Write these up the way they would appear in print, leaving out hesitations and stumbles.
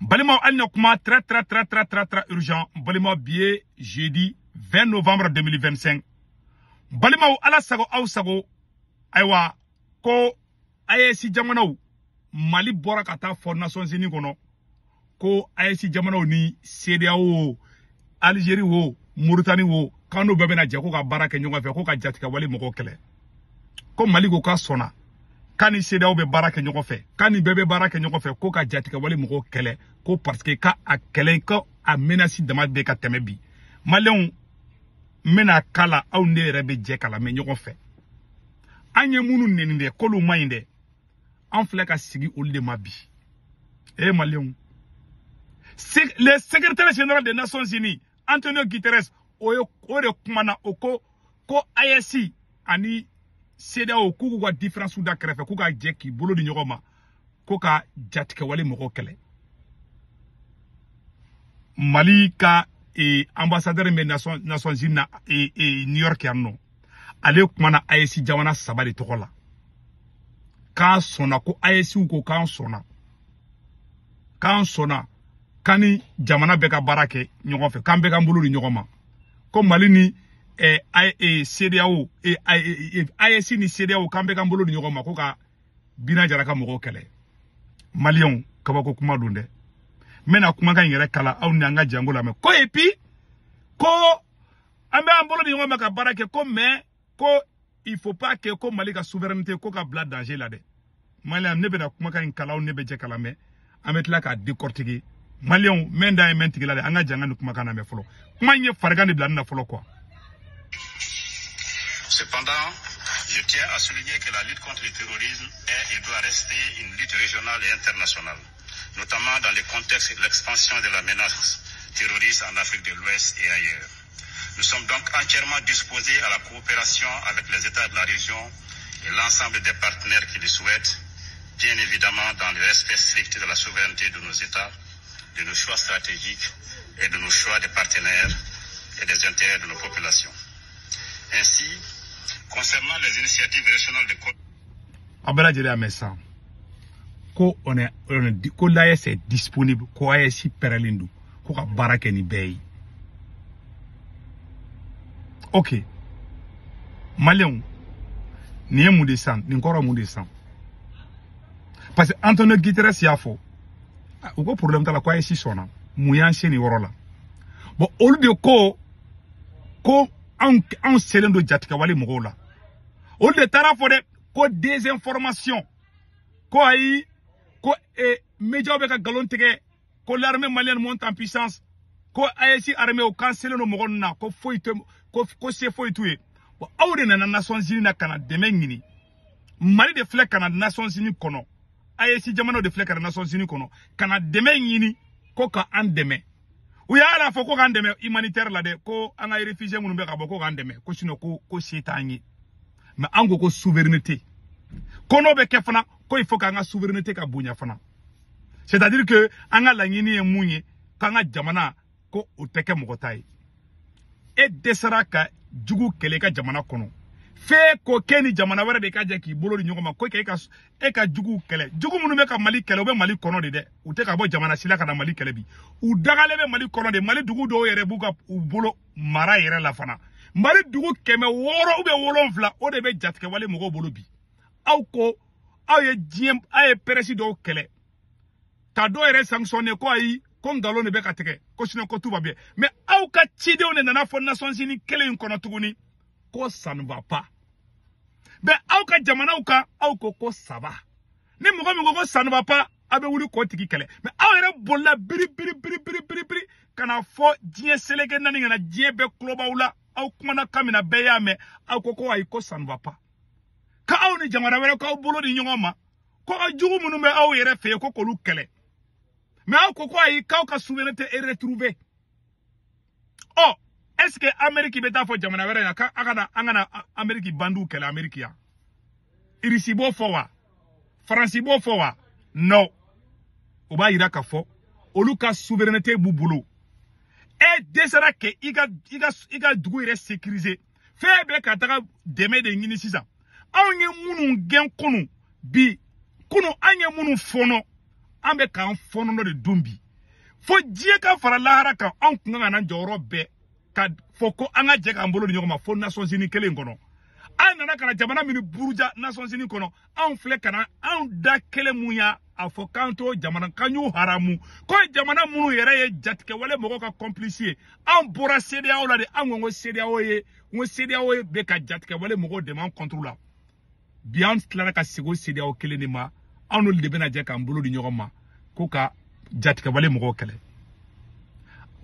Balimaw, hali na kuma très très très très très très urgent. Balimaw, bi ye jeudi 20 novembre 2025. Balimaw, Ala sago aw sago. Ayiwa, ko AES jamanaw, Mali bɔra ka taa fɔ Nations Unies kɔnɔ ko AES jamanaw ni CEDEAO, Algérie wo, Mauritanie wo, k'an n'u bɛɛ bɛna jɛ ko ka baara kɛ ɲɔgɔn fɛ, ko ka jatigɛwale mɔgɔw kɛlɛ. Ko Mali ko k'a sɔnna k'a ni CEDEAO bɛ baara kɛ ɲɔgɔn fɛ, k'a ni bɛɛ bɛ baara kɛ ɲɔgɔn fɛ, ko ka jatigɛwale mɔgɔw kɛlɛ, ko parce que k'a a kɛlɛ, ko a menace dama bɛ ka tɛmɛ bi. Maliyɛnw, n bɛna kala aw ne yɛrɛ bɛ jɛ k'a lamɛn ɲɔgɔn fɛ. An ye minnu neni dɛ, k'olu ma ɲi dɛ, an filɛ ka sigi olu de ma bi. Eh Maliyɛnw, le secrétaire général des Nations Unies, Antonio Guterres, o ye o de kumana. O ko ko AES ani CEDEAO, k'u k'u ka différence da kɛrɛfɛ, k'u ka jɛ k'i bolo di ɲɔgɔn ma, ko ka jatigɛwale mɔgɔw kɛlɛ. Mali ka ambassadeur bɛ Nations Unies na New York yan nɔ, ale kumana AES jamana saba de tɔgɔ la, k'an sɔnna, ko AES ko k'an sɔnna, k'an sɔnna k'an ni jamana bɛɛ ka baara kɛ ɲɔgɔn fɛ, k'an bɛɛ k'an bolo di ɲɔgɔn ma, ko Mali ni CEDEAO, AES ni CEDEAO, k'an bɛɛ k'an bolo di ɲɔgɔn ma, ko ka Bina Jara ka mɔgɔw kɛlɛ. Maliyɛnw, kabako kuma don dɛ. N bɛna kumakan in yɛrɛ kala aw ni an ka jango lamɛn. Ko et puis ko an bɛ an bolo di ɲɔgɔn ma ka baara kɛ, ko mais ko il faut pas que ko Mali ka souveraineté ko ka bila danger la dɛ. Maliyɛn, ne bɛna kumakan in kala aw ne bɛ jɛ k'a lamɛn, an bɛ tila k'a décortiquer. Maliyɛnw, mɛn da ye mɛn tigi la dɛ. An ka jan ka nin kumakan lamɛn fɔlɔ. Kuma in ye farigan de bila ne na fɔlɔ quoi. Cependant, je tiens à souligner que la lutte contre le terrorisme est et doit rester une lutte régionale et internationale, notamment dans le contexte de l'expansion de la menace terroriste en Afrique de l'Ouest et ailleurs. Nous sommes donc entièrement disposés à la coopération avec les États de la région et l'ensemble des partenaires qui le souhaitent, bien évidemment dans le respect strict de la souveraineté de nos États, de nos choix stratégiques et de nos choix de partenaires et des intérêts de nos populations. Ainsi, concernant les initiatives régionales de A bɛɛ lajɛlen y'a mɛn sisan ko on est ko l'AES est disponible, ko AES pɛrɛlen don ko ka baara kɛ ni bɛɛ ye. Ok, Maliyɛnw, nin ye mun de san? Nin kɔrɔ mun de san? Parce que Antonio Guterres y'a fɔ, u ko problème t'a la, ko AES sɔnna. Mun y'an se nin yɔrɔ la? Bon, olu de ko ko anw selen don jatigɛwale mɔgɔw la. Olu de taara fɔ dɛ ko désinformation, ko ayi, ko médiaw bɛ ka nkalon tigɛ, ko l'armée malienne monte en puissance, ko AES armée o k'an selen don mɔgɔ ninnu na, ko foyi tɛ, ko se foyi t'u ye. Bon, aw de nana Nations Unies na ka na dɛmɛ ɲini. Mali de filɛ ka na Nations Unies kɔnɔ, AES jamanaw de filɛ ka na Nations Unies kɔnɔ ka na dɛmɛ ɲini, ko ka an dɛmɛ. U y'a la fɔ ko k'an dɛmɛ humanitaire la dɛ, ko an ka réfugié minnu bɛ ka bɔ, ko k'an dɛmɛ, ko sinon ko se t'an ye. Mais an ko ko souveraineté, ko n'o bɛ kɛ fana, ko il faut k'an ka souveraineté ka bonya fana, c'est à dire que an ka laɲini ye mun ye, k'an ka jamana ko o tɛ kɛ mɔgɔ ta ye. E dɛsɛra ka jugu kɛlɛ i ka jamana kɔnɔ, f'e ko k'e ni jamana wɛrɛ de ka jɛ k'i bolo di ɲɔgɔn ma, ko k'e ka e ka juguw kɛlɛ. Jugu minnu bɛ ka Mali kɛlɛ, u bɛ Mali kɔnɔ de dɛ. U tɛ ka bɔ jamana si la ka na Mali kɛlɛ bi, u dagalen bɛ Mali kɔnɔ de. Mali dugu dɔw yɛrɛ b'u ka u bolo mara yɛrɛ la fana. Mali dugu 600 ou bien 7, o de bɛ jatigɛwale mɔgɔw bolo bi. Aw ko aw ye diɲɛ, aw ye presse dɔw kɛlɛ ka dɔw yɛrɛ sanctionné, ko ayi, ko nkalon de bɛ ka tigɛ, ko sinon ko tout va bien. Mais aw ka cidenw de nana fɔ Nations Unies kelen in kɔnɔ tuguni ko ça ne va pas. Mais aw ka jamanaw kan, aw ko ko ça va. Ni mɔgɔ min ko ko ça ne va pas, aw bɛ wuli k'o tigi kɛlɛ. Mais aw yɛrɛ bolila biri biri biri biri biri biri ka na fɔ diɲɛ seleke naani ka na, diɲɛ bɛɛ kulo b'aw la. Aw kumana kan min na, bɛɛ y'a mɛn. Aw ko ko ayi, ko ça ne va pas, ka aw ni jamana wɛrɛ k'aw bolo di ɲɔgɔn ma, ko ka jugu minnu bɛ aw yɛrɛ fɛ yen, ko k'olu kɛlɛ. Mais aw ko ko ayi, k'aw ka souveraineté est retrouvée. Ɔ, est ce que Amérique bɛ taa fɔ jamana wɛrɛ ɲɛna k'a ka na an ka na Amérique bandiw kɛlɛ Amérique yan? Irisi b'o fɔ wa? Faransi b'o fɔ wa? Non, o b'a yira k'a fɔ olu ka souveraineté b'u bolo. E dɛsɛra kɛ i ka dugu yɛrɛ sécuriser, fɛn bɛɛ ka taga dɛmɛ de ɲini sisan. Anw ye minnu gɛn kunu, bi kunu, an ye minnu fɔnɔ, an bɛ k'an fɔnɔ de dun bi. Fo diɲɛ ka fara lahara kan, anw kun kan ka n'an jɔyɔrɔ bɛɛ ka fɔ ko an ka jɛ k'an bolo di ɲɔgɔn ma fo Nations Unies kelen kɔnɔ. An nana ka na jamana minnu buruja Nations Unies kɔnɔ, anw filɛ ka na anw da kelen mun y'a a fɔ k'an t'o jamana k'an y'u haramu, ko jamana minnu yɛrɛ ye jatigɛwale mɔgɔw ka complice ye. Anw bɔra CEDEAO la de, an ko CEDEAO ye, n ko CEDEAO bɛ ka jatigɛwale mɔgɔw dɛmɛ an contre la. Bi an tilara ka segin o CEDEAO kelen de ma, anw n'olu de bɛna jɛ k'an bolo di ɲɔgɔn ma ko ka jatigɛwale mɔgɔw kɛlɛ.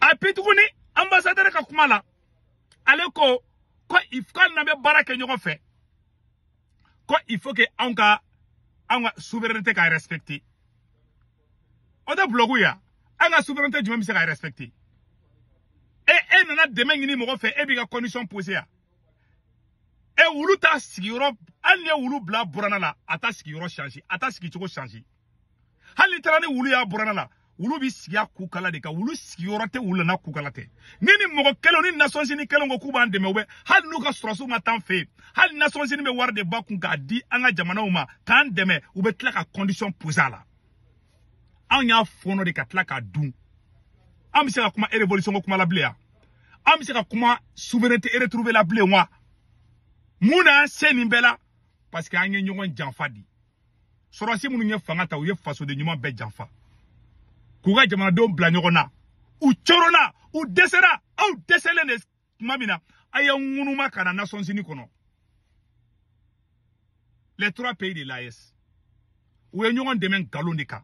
A bi tuguni ambassadeur ka kuma la, ale ko ko il faut n'an bɛ baara kɛ ɲɔgɔn fɛ, ko il faut que anw ka souveraineté ka respecter. O tɛ blogu ya, an ka souveraineté jumɛn bɛ se ka respecter? E nana dɛmɛ ɲini mɔgɔ fɛ, e b'i ka condition poser ya. E wulu t'a sigiyɔrɔ, hali ni ye wulu bila buranna la, a t'a sigiyɔrɔ changer, a t'a sigicogo changer. Hali ni taara ni wulu y'a buranna la, wulu b'i sigi a kukala de kan, wulu sigiyɔrɔ tɛ wulu la n'a kukala tɛ. Ni mɔgɔ kelen ni Nations Unies kelen ko k'u b'an dɛmɛ, u bɛ hali n'u ka sɔrɔsiw ma taa an fɛ yen, hali Nations Unies bɛ wari de ba kun k'a di an ka jamanaw ma k'an dɛmɛ, u bɛ tila ka condition poser a la. Anw y'a fɔɔnɔ de ka tila k'a dun. An bɛ se ka kuma révolution ko kuma la bilen yan? An bɛ se ka kuma souveraineté retrouvée la bilen wa? Mun na an se nin bɛɛ la? Parce que an ye ɲɔgɔn janfa di. Sɔrɔsi minnu ye fanga ta, u ye fasoden ɲuman bɛɛ janfa, k'u ka jamanadenw bila ɲɔgɔn na. U coronna, u dɛsɛra. Aw dɛsɛlen de tuma min na, a ye ŋunuma ka na Nations Unies kɔnɔ. Les trois pays de l'AES, u ye ɲɔgɔn dɛmɛ nkalon de kan.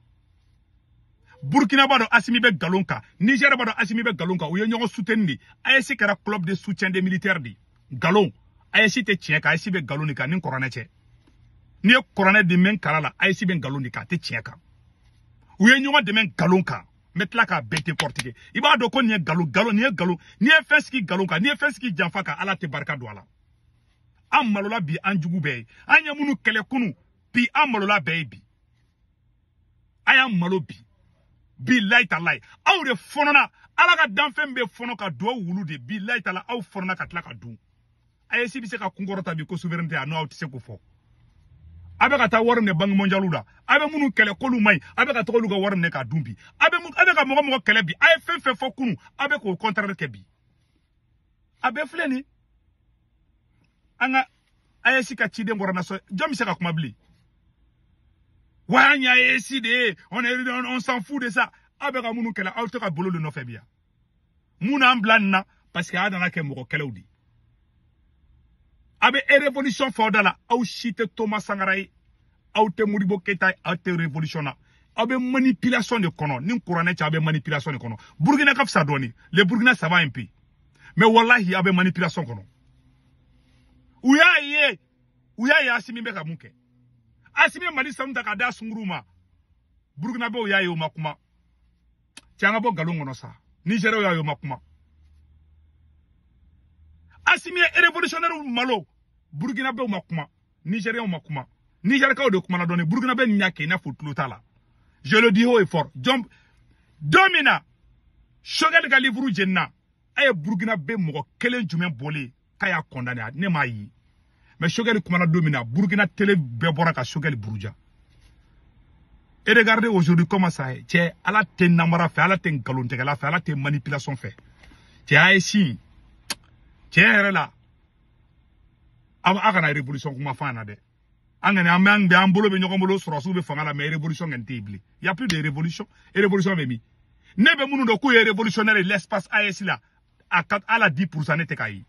Burkina b'a dɔn Assimi bɛ nkalon kan, Niger b'a dɔn Assimi bɛ nkalon kan, u ye ɲɔgɔn soutenir de. AES kɛra club de soutien des militaires de. Nkalon. AES tɛ tiɲɛ kan, AES bɛ nkalon de kan ni kɔrɔnɛ cɛ. N'i ye kɔrɔnɛ di min kala la, AES bɛ nkalon de kan, a tɛ tiɲɛ kan. U ye ɲɔgɔn dɛmɛ nkalon kan. N bɛ tila k'a bɛɛ décortiquer. I b'a dɔn ko nin ye nkalon, nkalon, nin ye nkalon. N'i ye fɛn sigi nkalon kan, n'i ye fɛn sigi janfa kan, Ala tɛ barika don a la. An malola bi, an jugu bɛɛ ye. An ye minnu kɛlɛ kunun, bi an malola bɛɛ ye bi. A y'an malo bi. Bilayi talayi, aw de fɔnɔna. Ala ka danfɛn bɛ fɔnɔ ka duwawu wulu de. Bilayi tala, aw fɔnɔna ka tila ka dun. AES bɛ se ka kunkɔrɔta bi ko souveraineté, a n'o aw tɛ se k'o fɔ. A bɛ ka taa wari minɛ banque mondiale la, a bɛ minnu kɛlɛ k'olu man ɲi, a bɛ ka taga olu ka wari minɛ k'a dun bi. A bɛ ka mɔgɔ mɔgɔ kɛlɛ bi, a ye fɛn fɛn fɔ kunun, a bɛ k'o contraire kɛ bi. A bɛɛ filɛ nin. An ka AES ka ciden bɔra nasɔn, jɔn bɛ se ka kuma bilen? Wa an ye AES de ye, on s'en fout de ça. A bɛ ka minnu kɛlɛ, aw tɛ ka bolo de nɔfɛ bi yan. Mun n'an bila nin na? Parce que a nana kɛ mɔgɔ kɛlɛw de ye. A bɛ révolution fɔ aw da la, aw si tɛ Thomas Sankara ye, aw tɛ Modibo Keita ye, aw tɛ révolution na. Aw bɛ manipulation de kɔnɔ, ni kuranɛ cɛ, aw bɛ manipulation de kɔnɔ. Burkina ka fisa dɔɔni, le Burkina ça va un peu, mais wallahi aw bɛ manipulation kɔnɔ. U y'a ye Assimi bɛ ka mun kɛ. Assimi ye Mali sanu ta k'a d'a sunkuruw ma. Burkinabɛw y'a ye, o ma kuma. Cɛ, an ka bɔ nkalon kɔnɔ sa. Nigériaw y'a ye, o ma kuma. Assimi ye révolutionnaire malo, Burkinabɛw ma kuma, Nigériaw ma kuma. Nigérikaw de kumana dɔɔni, Burkinabɛ nin y'a kɛ i n'a fɔ tulo t'a la. Je le dis haut et fort. Don min na Choguel ka livre jenina, a ye Burkinabɛ mɔgɔ kelen jumɛn bɔlen k'a y'a condamné? Ne m'a ye. Mais Choguel kumana don min na, Burkina télé bɛɛ bɔra ka Choguel buruja. Et regardez aujourd'hui comment ça est. Cɛ, Ala tɛ namara fɛ, Ala tɛ nkalontigɛla fɛ, Ala tɛ manipulation fɛ. Cɛ, AES, tiɲɛ yɛrɛ la, a kana révolution kuma fɔ an na dɛ. An kɔni an bɛ an bolo bɛ ɲɔgɔn bolo, sɔrɔsiw bɛ fanga la, mais révolution kɔni tɛ yen bilen. Y a plus de révolution. Révolution bɛ min? Ne bɛ minnu dɔn k'u ye révolutionnaire ye l'espace AES la, a ka ala 10% ne tɛ k'a ye.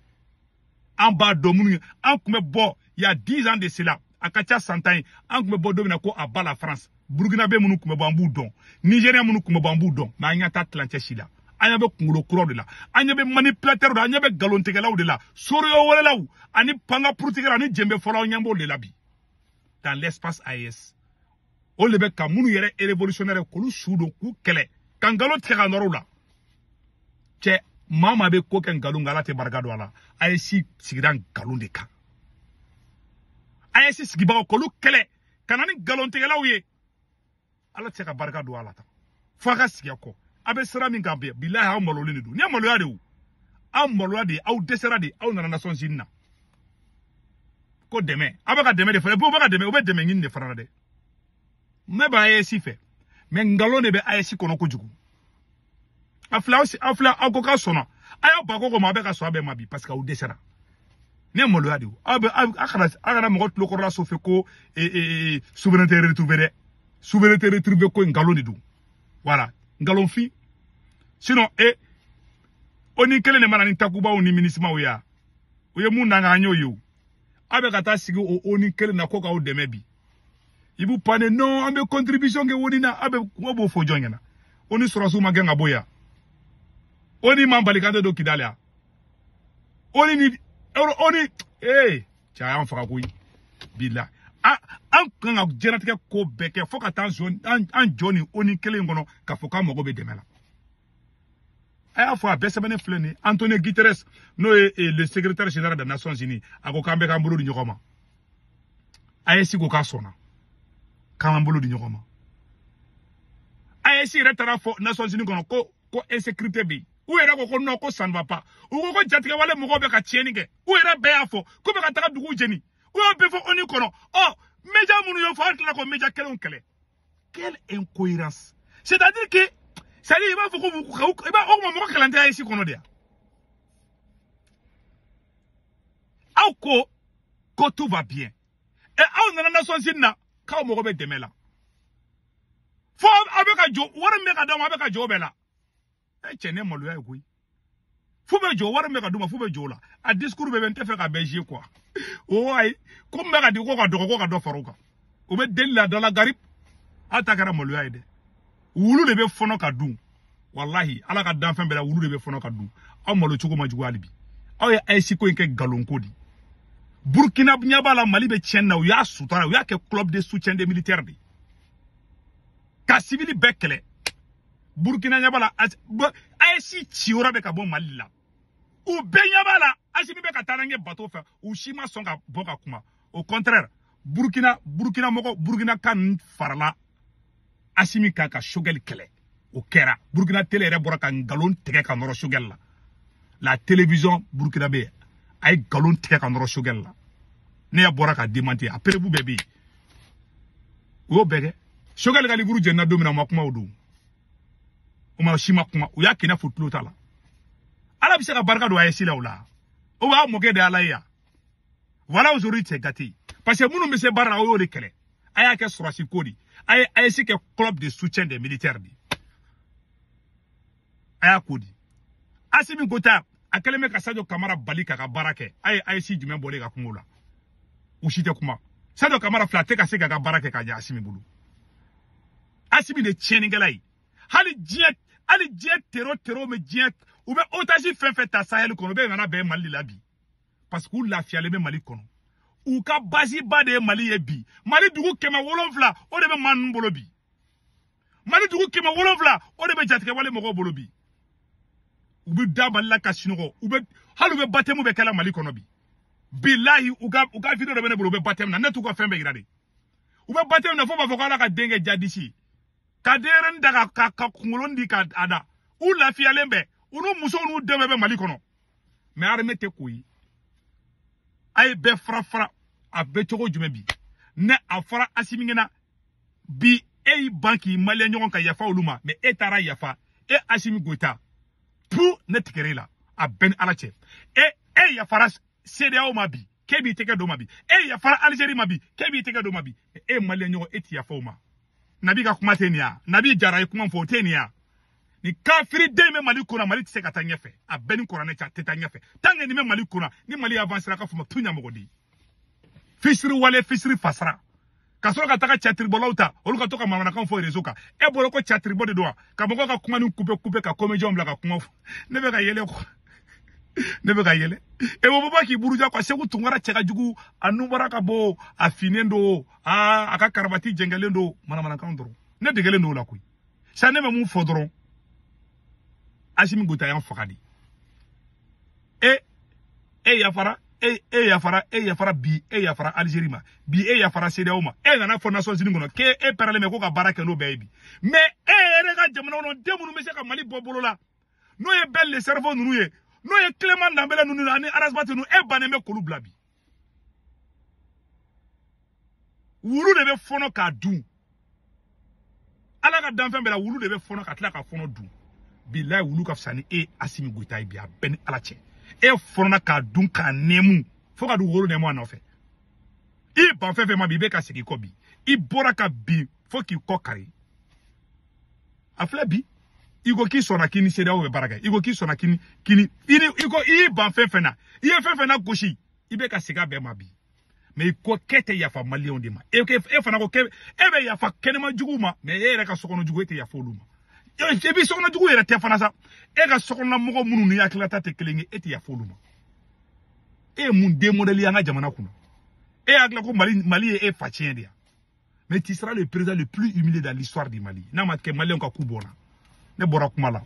An b'a dɔn minnu ye, an tun bɛ bɔ il y a 10 ans de cela, a ka ca san 10 ye, an tun bɛ bɔ don min na ko a ba la France. Burkina bɛ minnu tun bɛ bɔ, an b'u dɔn. Nigérien minnu tun bɛ bɔ, an b'u dɔn. Mais an ɲɛ t'a tilancɛ si la. An ɲɛ bɛ kunkolo kuraw de la, an ɲɛ bɛ manipulateur de la, an ɲɛ bɛ nkalontigɛlaw de la, soriyo wɛrɛlaw ani panga purutigɛlaw ani jenbe fɔlaw, ɲɛ b'o de la bi dans l'espace AES. O de bɛ ka minnu yɛrɛ révolutionnaire k'olu su don k'u kɛlɛ ka nkalon tigɛ ka nɔrɔ u la. Cɛ, maa maa bɛ ko kɛ nkalon kan, Ala tɛ barika don a la. AES sigira nkalon de kan. AES sigibagaw k'olu kɛlɛ ka na ni nkalontigɛlaw ye, Ala tɛ se ka barika don a la tan. Fo a ka sigi a kɔ. A bɛ sira min kan bi, bilahi aw malolen de don. Nin ye maloya de ye o. Aw maloya de, aw dɛsɛra de, aw nana Nations Unies na. Ko dɛmɛ, aw bɛ ka dɛmɛ de fana, u bɛ ka dɛmɛ, u bɛ dɛmɛ ɲini de fana la dɛ. Ne bɛ AES fɛ, mais nkalon de bɛ AES kɔnɔ kojugu. A filɛ aw filɛ aw ko k'a sɔnna a y'aw ba ko ma a bɛ ka sɔn a bɛɛ ma bi parce que aw dɛsɛra. Ne ye maloya de ye aw bɛ aw kana mɔgɔ tulo kɔrɔla sɔfɛ ko souveraineté retrouvée dɛ. Souveraineté retrouvée ko nkalon de don. Voilà, nkalon fin. Sinon o ni kelen de mana ni takubaw ni minisimaw ya. O ye mun dan an y'o ye o. Aw bɛ ka taa sigi o ni kelen na ko k'aw dɛmɛ bi. I b'u pane non an bɛ contribution kɛ woni na aw bɛ kuma b'o fɔ jɔn ɲɛna. O ni sɔrɔsiw ma gɛn ka bɔ yan. O ni man bali kan tɛ don Kidali yan. O ni o ni cɛ a y'an faga koyi. Bila an kan ka diɲɛlatigɛ ko bɛɛ kɛ fo ka taa an jɔ nin o ni kelen kɔnɔ k'a fɔ k'an mago bɛ dɛmɛ la. A y'a fɔ a bɛɛ sɛbɛnnen filɛ nin ye Antonio Guterres n'o ye le secrétaire général des Nations Unies a ko k'an bɛ k'an bolo di ɲɔgɔn ma. AES ko k'a sɔnna k'an b'an bolo di ɲɔgɔn ma. AES yɛrɛ taara fɔ Nations Unies kɔnɔ ko insécurité bɛ yen. U yɛrɛ ko ko non ko ça ne va pas. U ko ko jatigɛwale mɔgɔw bɛ ka tiɲɛni kɛ. U yɛrɛ bɛɛ y'a fɔ ko bɛ ka taga dugu jeni. U y'o bɛɛ fɔ ONU kɔnɔ. Ɔ média minnu y'o fɔ an tilala k'o média kelenw kɛlɛ. Quelle incohérence. C'est-à-dire que c'est-à-dire i b'a fɔ ko i b'a o kuma mɔgɔ kalan tɛ AES kɔnɔ de yan. Aw ko ko tout va bien. Et aw nana Nations Unies na k'aw mago bɛ dɛmɛ la. Fo aw bɛ ka jɔ wari min bɛ ka d'aw ma aw bɛ ka jɔ o bɛɛ la. Cɛ ne maloya ye koyi. Fo bɛ jɔ wari min bɛ ka d'u ma fo bɛ jɔ o la. A discours bɛɛ bɛ n tɛ fɛ ka bɛɛ jouer quoi. O ayi ko min bɛ ka di ko ka dɔgɔ ko ka dɔ fara o kan. O bɛ deli la dala garib. Aw ta kɛra maloya ye dɛ. Wulu de bɛ fɔnɔ ka dun. Wallahi ala ka danfɛn bɛɛ la wulu de bɛ fɔnɔ ka dun. Aw malo cogo ma jugu hali bi. Aw ye AES ko in kɛ nkalon ko de. Burkina ɲɛ b'a la Mali bɛ tiɲɛni na u y'a sutura u y'a kɛ club de soutien des militaires de. Ka civil bɛɛ kɛlɛ. Burkina ɲɛ b'a la AES ciyɔrɔ bɛ ka bɔ Mali la. U bɛɛ ɲɛ b'a la Assimi bɛ ka taa n'an ye bateau fɛ u si ma sɔn ka bɔ ka kuma. Au contraire Burkina mɔgɔ Burkina ka ninnu farala Assimi kan ka Choguel kɛlɛ. O kɛra Burkina télé yɛrɛ bɔra ka nkalon tigɛ ka nɔrɔ Choguel la. La télévision burkinabé a ye nkalon tigɛ ka nɔrɔ Choguel la. Ne y'a bɔra ka démentir a preuve bɛɛ bɛ yen. U y'o bɛɛ kɛ. Choguel ka livre jɛnna don min na u ma kuma o don. U ma si ma kuma u y'a kɛ i n'a fɔ tulo t'a la. Ala bɛ se ka barika don AES la o la. O b'a mɔkɛ de Ala ye yan. Voilà aujourd'hui c'est gâté. Parce que minnu bɛ se baara la o y'o de kɛlɛ. A y'a kɛ sɔrɔsi ko de. A ye AES kɛ club de soutien des militaires de. A y'a ko di. Assimi Goïta a kɛlen bɛ ka Sadio Kamara bali k'a ka baara kɛ. A ye AES jumɛn bɔlen ka kungo la. U si tɛ kuma. Sadio Kamara fila tɛ ka se k'a ka baara kɛ k'a ɲɛ Assimi bolo. Assimi de tiɲɛnikɛla ye. Hali diɲɛ terro bɛ diɲɛ u bɛ otage fɛn fɛn ta Sahel kɔnɔ u bɛ nana bɛn Mali de la bi. Parce que u lafiyalen bɛ Mali kɔnɔ. U ka base ba de ye Mali ye bi. Mali dugu 700 o de bɛ maa ninnu bolo bi. Mali dugu 700 o de bɛ jatigɛwale mɔgɔw bolo bi. U bɛ da Mali la ka sunɔgɔ. U bɛ hali u bɛ baptême bɛ kɛla Mali kɔnɔ bi. Bilahi u ka vidéo dɔ bɛ ne bolo u bɛ baptême na ne t'u ka fɛn bɛɛ yira de. U bɛ baptême na fo b'a fɔ ko Ala ka den kɛ jadisi. Ka denyɛrɛnin da ka kunkolo di ka a da. U lafiyalen bɛ. U n'u musow n'u denw bɛɛ bɛ Mali kɔnɔ. Mais armée tɛ k'o ye. A ye bɛɛ fara fara a bɛ cogo jumɛn bi. Ne a fɔra Assimi ɲɛna bi e y'i ban k'i maliyɛn ɲɔgɔn ka yafa olu ma mais e taara yafa e Assimi Goïta pu ne tigɛr'e la a bɛɛ ni Ala cɛ. E yafara CEDEAO ma bi k'e b'i tɛgɛ d'o ma bi. E yafara Algérie ma bi k'e b'i tɛgɛ d'o ma bi. E maliyɛn ɲɔgɔn e ti yafa o ma. Nabi ka kuma tɛ nin ya. Nabi Jara ye kuma fɔ o tɛ nin ya. Ni kafiri den bɛ Mali kunna Mali tɛ se ka taa ɲɛfɛ. A bɛɛ ni kuranɛ cɛ a tɛ taa ɲɛfɛ. Tant que nin bɛ Mali kunna ni Mali avancera ka fɔ ma tu ɲamɔgɔ di. Fisiri wale fisiri fasara. Ka sɔrɔ ka taga catiribɔlaw ta olu ka to ka manamanakan fɔ réseau kan. E bolo ko catiribɔ de don wa? Ka mɔgɔw ka kuma ni couper ka comédien bila ka kuma fɔ. Ne bɛ ka yɛlɛ quoi. Ne bɛ ka yɛlɛ. E bɔ k'i buruja quoi. Segu Tunkara cɛ ka jugu a nun bɔra ka bɔ a finnen don a ka karabati jɛngɛlen don manamanakan dɔrɔn. Ne degelen don o la koyi. Sa ne bɛ mun fɔ dɔrɔn. Assimi Goïta y'an faga de. E yafara e yafara e yafara bi e yafara Algérie ma bi e yafara CEDEAO ma e nana fɔ Nations Unies kɔnɔ k'e e pɛrɛlen bɛ ko ka baara kɛ n'o bɛɛ ye bi. Mais e yɛrɛ ka jamana kɔnɔ den minnu bɛ se ka Mali bɔ bolo la n'o ye Ben le Cerveau ninnu ye n'o ye Clément Dembélé ninnu ani Arasbati ninnu e bannen bɛ k'olu bila bi. Wulu de bɛ fɔnɔ k'a dun. Ala ka danfɛn bɛɛ la wulu de bɛ fɔnɔ ka tila ka fɔnɔ dun. Bilayi wulu ka fisa ni e Assimi Goïta ye bi a bɛɛ ni Ala cɛ. E fɔnɔna k'a dun k'a nɛmu fo ka dugukolo nɛmu a nɔfɛ. I ban fɛn fɛn ma bi i bɛ ka segin kɔ bi. I bɔra ka bin fo k'i kɔ kari. A filɛ bi i ko k'i sɔnna k'i ni CEDEAO bɛ baara kɛ. I ko k'i sɔnna k'i ni i ko i y'i ban fɛn fɛn na. I ye fɛn fɛn na gosi i bɛ ka segin a bɛɛ ma bi. Mais i ko k'e tɛ yafa maliyɛnw de ma. E fana ko k'e bɛ yafa kɛnɛma juguw ma mais e yɛrɛ ka sokɔnɔ jugu e tɛ yafa olu ma. E b'i sokɔnɔ jugu yɛrɛ tɛ fana sa. E ka sokɔnɔna mɔgɔ minnu ni hakililata tɛ kelen ye e tɛ yafa olu ma. E ye mun den modèle ye an ka jamana kunna? E hakili ko Mali ye e fa tiɲɛ de ya. Mais tu seras le président le plus humilié dans l'histoire du Mali. N'a ma kɛ maliyɛnw ka ku bɔnna. Ne bɔra kuma la.